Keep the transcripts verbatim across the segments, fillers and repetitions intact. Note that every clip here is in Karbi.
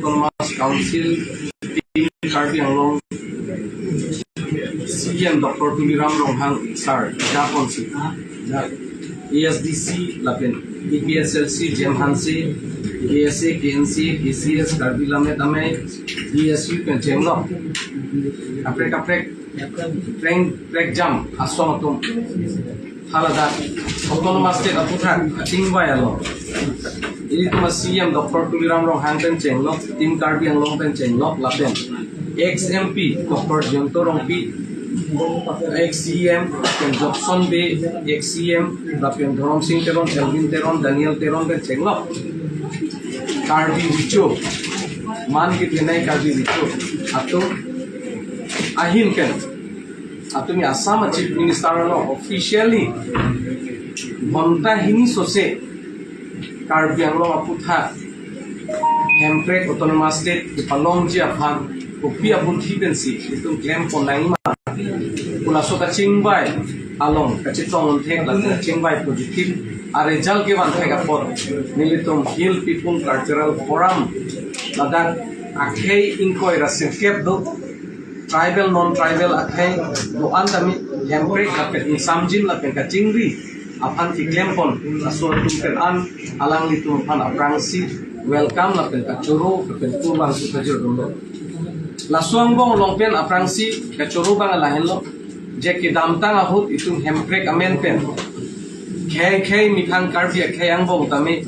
Autonomous Council, Team Karbi Anglong, C E M Doctor Tuliram Ronghang sir, Japon si, A S D C lapen A P H L C, Jem Hanse, K S A, K N C, K C S, Karbi Lammet Amei, D S U pen chenglok kaprek kaprek, preng prek jam asong atum, haladak Autonomous State aputhak kachingvai along, ilitum a C E M Doctor Tuliram Ronghang pen chenglok, Team Karbi Anglong pen chenglok, lapen ex M P Doctor Jayanta Rongpi, ex C E M, lapen Jokson Bey, ex C E M, lapen Dhorom Sing Teron, Elwin Teron, Daniel Teron pen chenglok Karbi Recho, man kethenei Karbi Recho atum ahin pen atumi Assam a Chief Minister along officially ghonta hini sose Karbi Anglong aputhak hemprek Autonomous State kepalongji aphan kopi abuthi pensi itum klempon nangma pu laso kachingvai along kachetong unthek lapen kachingvai positive a result kevan thek apot nelitum Hill People Cultural Forum ladak akhei ingkoi ra sirkep do, tribal, non-tribal akhei do-an tame hemprek lapen ingsamjin lapen kachingri aphan keklempon laso atum pen an alanglitum aphan aphrangsi welcome lapen kachoro lapen kurvangsi pajir dolo. Laso angbong along pen aphrangsi kachoro abang lahenlo, je kedamtang ahut itum hemprek amen pen khei khei methang Karbi akhei angbong tame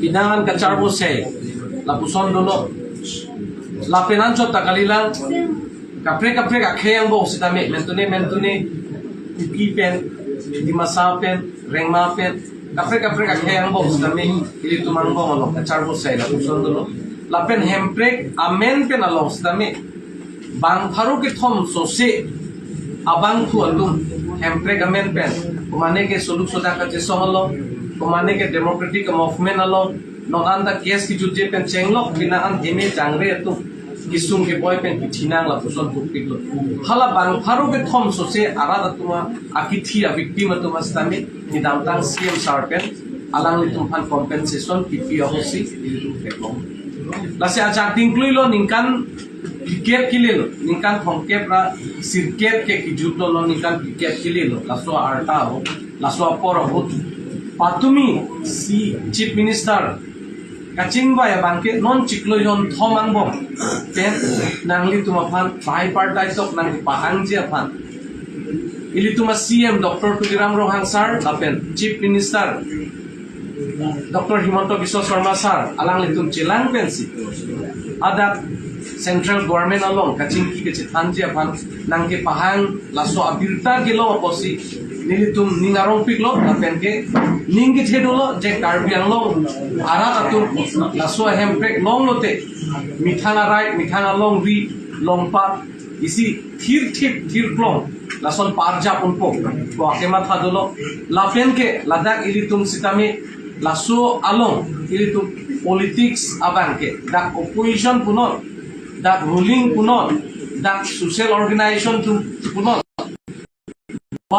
pinangan kacharbo sei lapuson dolo. Lapen anchot ta kalilang, kaprek kaprek akhei angbong sitame mentune mentune Kuki pen, Dimasa pen, Rengma pen, kaprek kaprek akhei angbong sitame ilitum angbong along kacharbo sei lapuson dolo. Lapen hemprek amen pen along sitame bang pharo kethom sose abangphu atum hemprek amen pen, komane ke soluk sodak kachesong along, komane ke democratic movement along, non anta case kejutje pen chenglok pinangan heme jangre atum kesung keboi pen kethinang lapuson thukpiklo. Hala bang pharo kethom sose arat atum a akithi a victim atum a sitame kedamtang C M sir pen alanglitum aphan compensation kipi ahutsi ilitum theklong. Lasi ajak dingkluilo ningkan phlikep kelelo, ningkan thomkep ra sirkep ke kejutlo, ningkan phlikep kelelo, laso arta ahut, laso apor ahut. Patumi si Chief Minister kachingvai abangke non chiklo jonthom angbong pen nanglitum aphan tripartite talk nangkepahangji aphan ilitum a C M Doctor Tuliram Ronghang sir lapen Chief Minister Doctor Himanta Biswa Sarma sir alanglitum chelang pensi adak central government along kachingki kachethanji aphan nangkepahang laso abirta kelong apotsi nelitum ning arongpiklo, lapen ke ning kethe dolo je Karbi Anglong arat atum laso ahemprek longlote methang arai, methang alongri, longpat isi thirthip thirklong lason parjap unpo ko akematha dolo. Lapen ke ladak ilitum sitame laso along ilitum politics abangke dak opposition punon, dak ruling punon, dak social organization atum punon, ba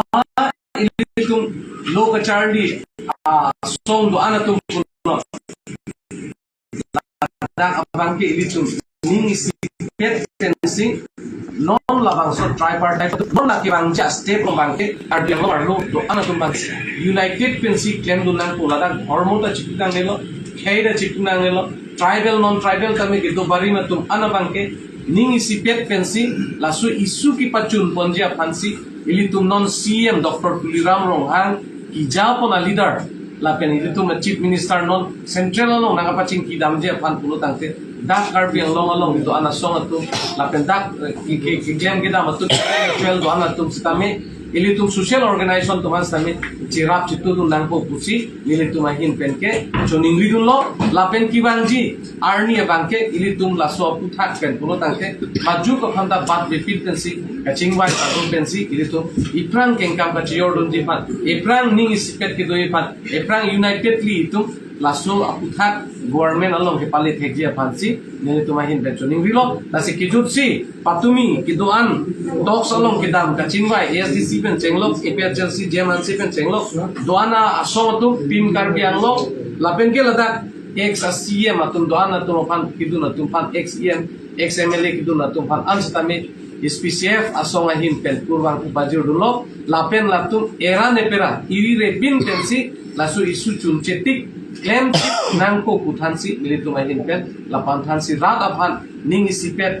ilitum lo kacharli asong do-an atum punon, dak abangke ilitum ning isipet pensi non labangso tripartite non lake bangja step abangke Karbi Anglong arlo do-an atum abang united pensi klemdun nangpo. Ladak dhormo ta chiknangnelo, khei ta chiknangnelo, tribal non-tribal tame kedo barim atum an abangke ning isipet pensi laso issue kepachunponji aphansi ilitum non C M Doctor Tuliram Ronghang kejapon a leader lapen ilitum a Chief Minister non central along nangkapachingkidamji aphan pulo tangte dak Karbi Anglong along kedo-an asong atum lapen dak eh, ke- ke- keklem kedam atum, intellectual do-an atum sitame ilitum social organization atum an sitame cherap chetudun nangpo pusi nelitum ahin penke choningridunlo. Lapen kevangji arni abangke ilitum laso aputhak pen pulo tangte majok aphanta bat bepit pensi kachingvai atum pensi ilitum iphrang kengkam kachejordunji aphan, iphrang ning isipet kedoji aphan, iphrang unitedly itum laso aputhak government along kepale thekji aphansi nelitum ahin pen choningrilo. Lasi kejutsi patumi kedo-an talks along kedam kachingvai A S D C pen chenglok, A P H L C, Jem Hanse pen chenglok, do-an asong atum, Team Karbi Anglong lapen ke ladak ex a C E M atum do-an atum aphan kedun atum aphan, ex E M, ex M L A kedun atum aphan an sitame S P C F asong ahin pen kurvangthu pajir dunlo, lapen latum era nepera iri rebin pensi laso issue chunchetik klem nangkok pu thansi nelitum ahin pen lapu an thansi rat aphan ning isipet